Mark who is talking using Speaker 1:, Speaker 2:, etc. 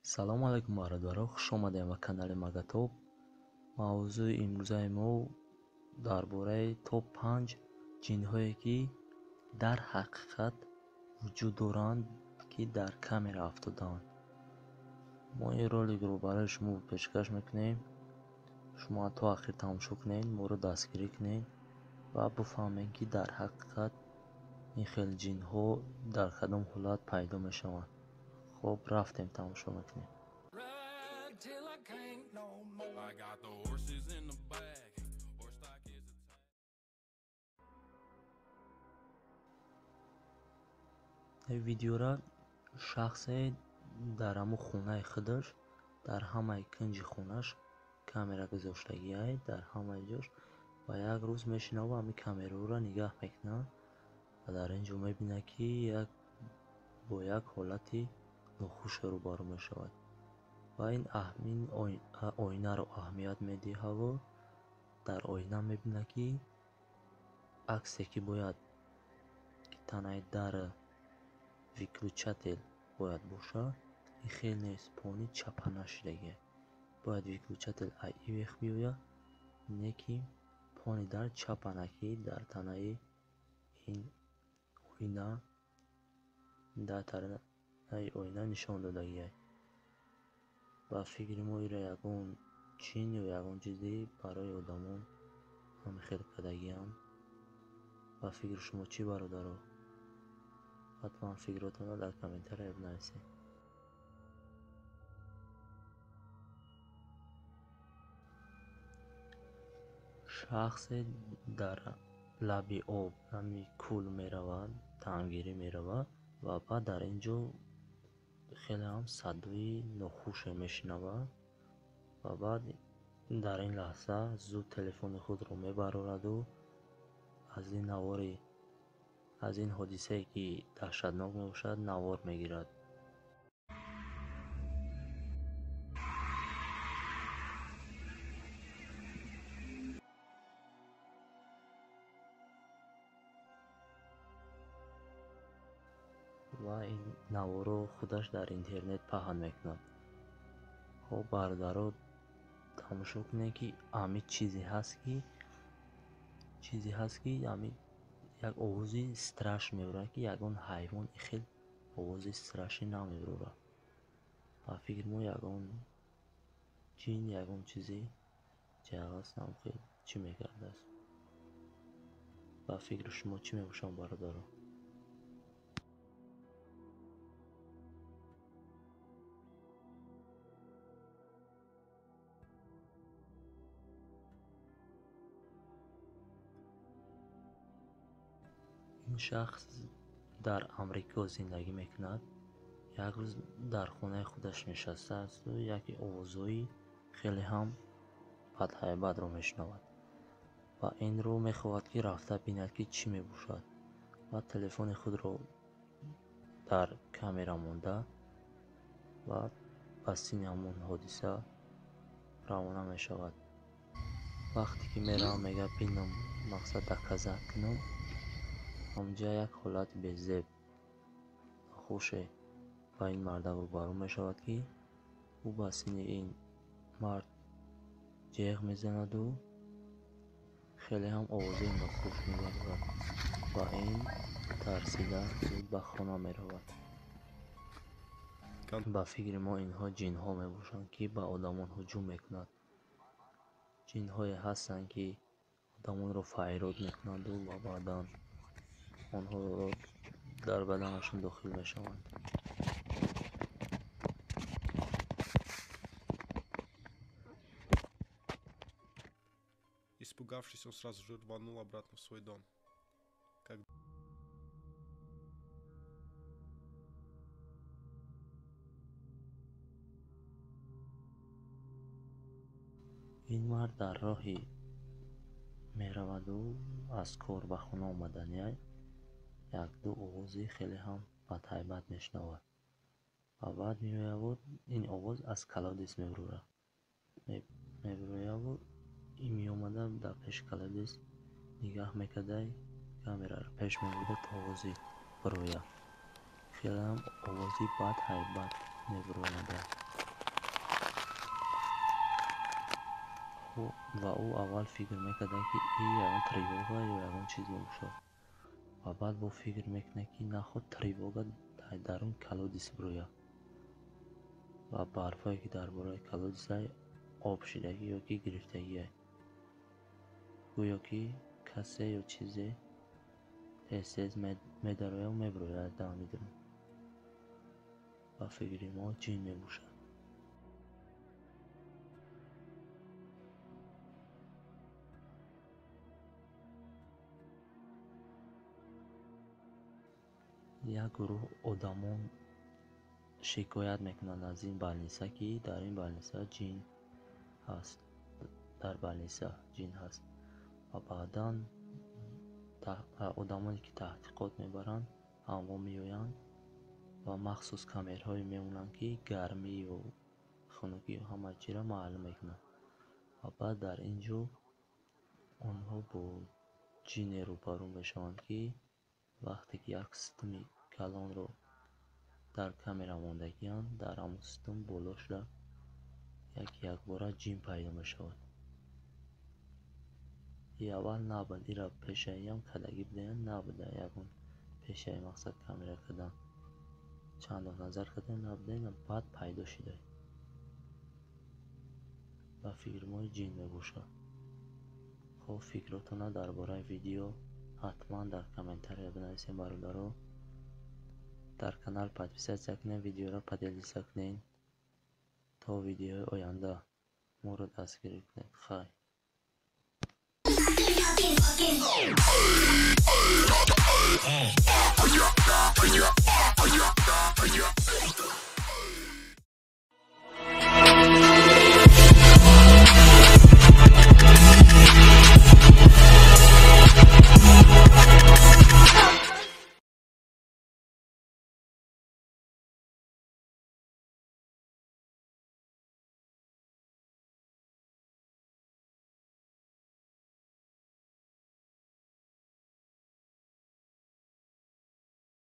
Speaker 1: Салому алайкум, бародаро, хуш омадем ба канали Магатоб. Мавзӯи имрӯзаи мо дар бораи топ 5 ҷинҳое, ки дар ҳақиқат вуҷуд доранд, ки дар камера афтодаанд. Мо ин роликро барои шумо пешкаш мекунем. Шумо то ахир тамошо кунед, моро дастгирӣ кунед ва бифаҳмед, ки дар ҳақиқат ин хел ҷинҳо дар кадом ҳолат пайдо мешаванд. Хоб, рафтем, тамошо мекунем. Видеора шахсе дар ҳамун хонаи худаш, дар ҳамаи кунҷи хонаш камера гузоштагиай, дар ҳамаи ҷош, ва як рӯз мешинаву ҳамин камераро нигаҳ мекунад ва дар ин ҷо мебинад, ки як бо як ҳолати нохуше рӯбарӯ мешавад ва ин оинаро аҳамият медиҳаву дар оина мебинад, ки аксе, ки бояд ки танаи дар выключатель бояд бошад, ин хел нест, пони чапа нашидагиай. Бояд выключатель ай ивех биёяд, не ки пони дар чапана, ки дар танаи ин оина, дар танаи оина нишон додагиай. Ба фикри мо ира ягон ҷин ё ягон чизе барои одамон ҳамин хел кардагианд. Ба фикри шумо чӣ, бародаро? Ҳатман фикротонро дар комментария бинависед. Шахсе дар лаби об, ҳами кӯл меравад, таъмгирӣ меравад ва баъд дар ин ҷо хеле ҳам садои нохуше мешунавад ва баъд дар ин лаҳза зуд телефони худро мебарораду аз ин навори, аз ин ҳодисае, ки даҳшатнок мебошад, навор мегирад. Ва ин наворро худаш дар интернет паҳн мекунад. Хоб, бародаро, тамошо кунед, ки ҳамин чизе ҳаст, ки чизе ҳаст, ки ҳамин як овози страш мебарад, ки ягон ҳайвон ин хел овози страшӣ намебарорад. Ба фикри мо ягон ҷин, ягон чизе ҷағз ҳам хел чӣ мекардааст. Ба фикри шумо чӣ мебошад, бародаро? Ин шахс дар Амрико зиндагӣ мекунад. Як рӯз дар хонаи худаш нишастаасту яке овозҳои хеле ҳам бадҳайбатро мешунавад ва инро мехоҳад, ки рафта бинад, ки чӣ мебошад, ва телефони худро дар камера монда ва ба синни ҳамон ҳодиса равона мешавад. Вақте ки меравам, мегӯяд, бинам, мақсад доказать кунам, ҳамҷа як ҳолати безеб, нохуше ба ин мардак рӯбарӯ мешавад, ки ӯ ба синни ин мард ҷеғ мезанаду хеле ҳам овозаи нохуш мебарорад ва ин тарсида зуд ба хона меравад. Ба фикри мо инҳо ҷинҳо мебошанд, ки ба одамон ҳуҷум мекунанд. Ҷинҳое ҳастанд, ки одамонро файрод мекунанду ва баъдан онҳоро дар баданашон дохил мешаванд.
Speaker 2: Испугавшись, он сразу же рванул обратно в свой дом.
Speaker 1: Ин мард дар роҳи мераваду аз кор ба хона омаданиай якду овози хеле ҳам бадҳайбат мешунавад ва баъд меояву ин овоз аз колодец мебурад, мебурояву ин меомада дар пеши колодец нигаҳ мекардай, камераро пеш мебурда то овози бирояд. Хеле ҳам овози бадҳайбат мебуромада. Ва ӯ аввал фикр мекарда, ки ин ягон тревога ё ягон чиз мебошад. Ва баъд бо фикр мекунад, ки наход тревога дар дарун колодец бирояд. Ва барфҳое, ки дар бораи колодец об шидагӣ ё ки гирифтагие. Гӯё ки касе ё чизе тез-тез медарояд мебирояд дар дарун. Ба фикри мо ҷин мебошад. Як гурӯҳ одамон шикоят мекунанд аз ин больница, ки дар ин больница ҷин ҳаст. Дар больница ҷин ҳаст. Ва баъдан одамоне, ки таҳқиқот мебаранд, ҳамво меоянд ва махсус камераҳое мемонанд, ки гармию хунукию ҳама чиро маълум мекунанд. Ва баъд дар ин ҷо онҳо бо ҷине рӯбарӯ мешаванд, ки вақте ки як сутуни калонро дар камера мондагианд, дар ҳамон сутун боло шуда як якбора ҷин пайдо мешавад. И аввал набуд, ира пешаиам кардагӣ будаянд, набуда ягон пешаи мақсад камера кардан. Чандон назар кардем, набуда, ина баъд пайдо шуда. Ба фикри мо ҷин мебошад. Хоб, фикротонро дар бораи видео ҳатман дар комментария бинависед, бародаро. Дар канал подписаться кунед, видеоро поделиться кунед. То видеои оянда моро дастгирӣ кунед. Хайр.